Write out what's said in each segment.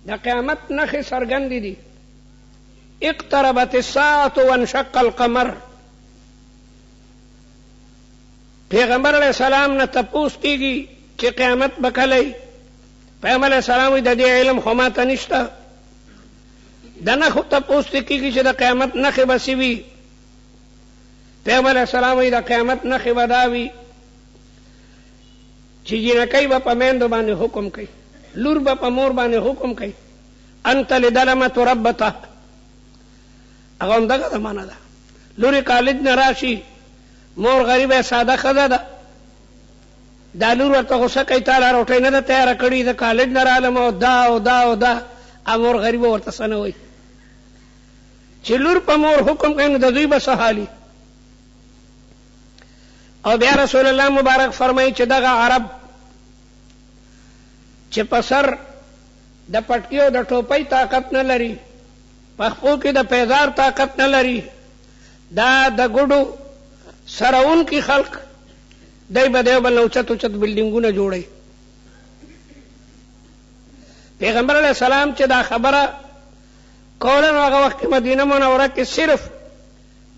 د قیامت نښې څرګندې دي. اقتربت الساعة وانشق القمر. پیغمبر علیه السلام نه تپوس کیږي چې قیامت به کله وي؟ پیغمبر علیه السلام وایي د دې علم خو ماته نشته. د نښو تپوس ترې کیږي چې د قیامت نښې به څه وي؟ پیغمبر علیه السلام وایي د قیامت نښې به دا وي چې جینکۍ به په میندو باندې حکم کوي، لور به په مور باندې حکم کوي، انت لدلمة ربته. هغه هم دغه زمانه ده. لور یې کالج نه راشي، مور غریبه ساده ښځه ده، دا لور ورته غوسه کوي، تا لا روټۍ نه ده تیاره کړې، زه کالج نه رالم او دا او دا او دا. مور غریبه ورته څه نه وایي. چې لور په مور حکم کوي نو د زوی به څه حال وي؟ او بیا رسول الله مبارک فرمایي چې دغه عرب چې په سر د پټکي او د ټوپۍ طاقت نه لري، په خپو کې د پیزار طاقت نه لري، دا د ګډو سرونکي خلق دی به د یو بل نه اوچت اوچت بلډینګونه جوړوي. پیغمبر علیه السلام چې دا خبره کوله نو هغه وخت کې مدینه منوره کې صرف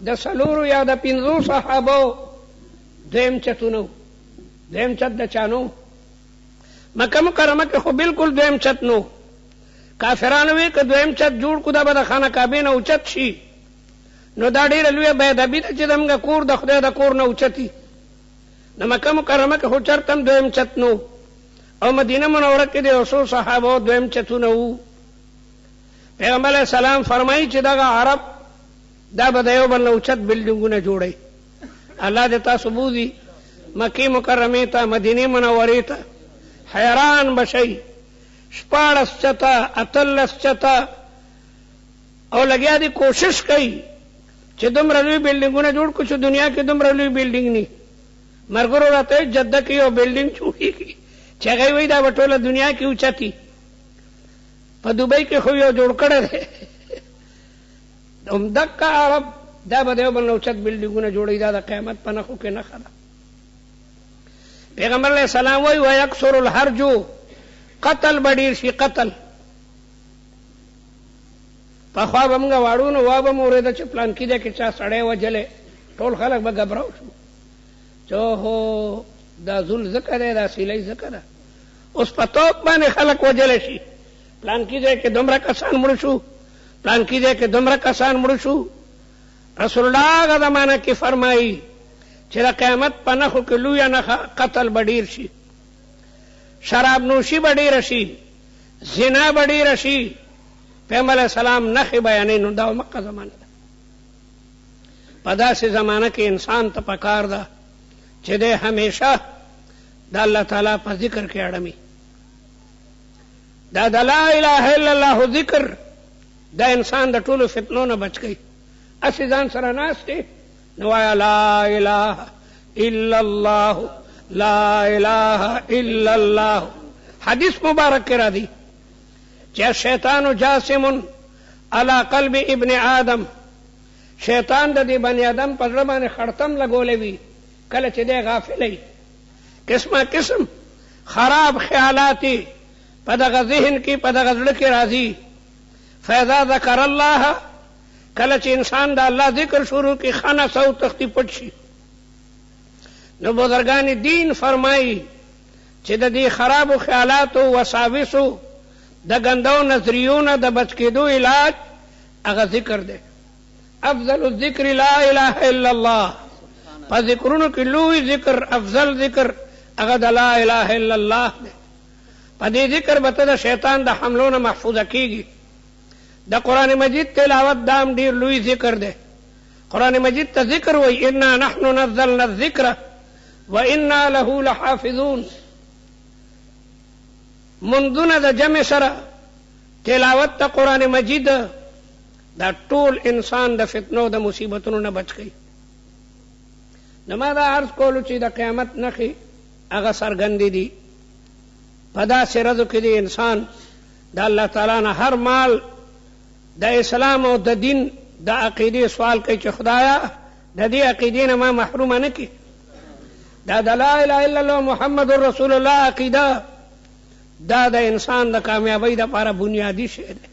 د څلورو یا د پنځو صحابو دویم چتونه وو. دویم چت د چا نه وو؟ مکه مکرمه کې خو بالکل دویم چت نه وو. کافرانو وی که دویم چت جوړ کړو دا به د خانه کعبې نه اوچت شي، نو دا ډېره لویه بېادبي ده چې زموږ کور د خدای د کور نه اوچت وي. نو مکه مکرمه کې خو چرته هم دویم چت نه وو او مدینه منوره کې د یو څو صحابو دویم چتونه وو. پیغمبر علیه السلام فرمایي چې دغه عرب دا به د یو بل نه اوچت بلډینګونه جوړوي. الله دې تاسو بوځي مکې مکرمې ته، مدینې منورې ته، حیران به شئ. 16 چته، 18 چته، او لګیا دي کوشش کوي چې دومره لوی بلډینګونه جوړ کړو چې دنیا کې دومره لوی بلډینګ نی. مرګرو راته وایي جده کې یو بلډینګ جوړېږي چې هغه وایي دا به ټوله دنیا کې اوچتي. په دوبۍ کې خو یو جوړ کړی دی. همدقه عرب دا به د یو بل نه اوچت بلډینګونه جوړوي. دا د قیامت په نښو کې نښه ده. پیغمبر علیه السلام وایي ویکثر الهرج، قتل به ډېر شي. قتل پخوا به موږ واړو نو وا به مو اورېده چې پلانکي ځای کې چا سړی وژلی، ټول خلک به ګبراو شو چې اوهو دا زول ځکه دی، دا سیلۍ ځکه ده. اوس په توپ باندې خلک وژلی شي، پلانکي ځای کې دومره کسان مړه شو، پلانکي ځای کې دومره کسان مړه شو. رسول الله هغه زمانه کې فرمایي چې د قیامت په نښو کې لویه نښه قتل به ډېر شي، شراب نوشي به ډېره شي، زنا به ډېره شي. پیغمبر علیه السلام نښې بیانوي. نو دا مکه زمانه ده. په داسې زمانه کې انسان ته پکار ده چې دی همیشه د الله تعالی په ذکر کې اړمي. دا د لا اله الا الله ذکر دا انسان د ټولو فتنو نه بچ کوي. هسې ځان سره ناست دی نو وایه لا اله الا الله، لا اله الا الله. حدیث مبارک کې راځي چې الشیطان جاسم علی قلب ابن آدم، شیطان د دې بني آدم په زړه باندې خړتم لګولی وي کله چې دی غافل وي. قسمه قسم خراب خیالات یې په دغه ذهن کې په دغه زړه کې راځي. فاذا ذکر الله، کله چې انسان د الله ذکر شروع کړي خنس او تختی پټ شي. نو بزرګان دین فرمایي چې د دې خرابو خیالاتو، وساوسو، د ګندو نظریو نه د بچ کېدو علاج هغه ذکر دی. افضل الذکر لا اله الا الله. په ذکرونو کې لوی ذکر، افضل ذکر هغه د لا اله الا الله دی. په دې ذکر به ته د شیطان د حملو نه محفوظه کېږي. د قرآن مجید تلاوت دا هم ډېر لوی ذکر دی. قرآن مجید ته ذکر وایي، انا نحن نزلنا الذکر وانا له لحافظون. منځونه د جمع سره تلاوت د قرآن مجید دا ټول انسان د فتنو د مصیبتونو نه بچ کوي. نو ما دا عرض کولو چې د قیامت نښې هغه څرګندې دي. په داسې ورځو کې دی انسان د الله تعالی نه هر مال د اسلام او د دین د عقیدې سوال کوي چې خدایا د دې عقیدې نه ما محرومه نه کړې. دا د لا اله الا الله محمد رسول الله عقیده دا د انسان د کامیابۍ دپاره بنیادي شی دی.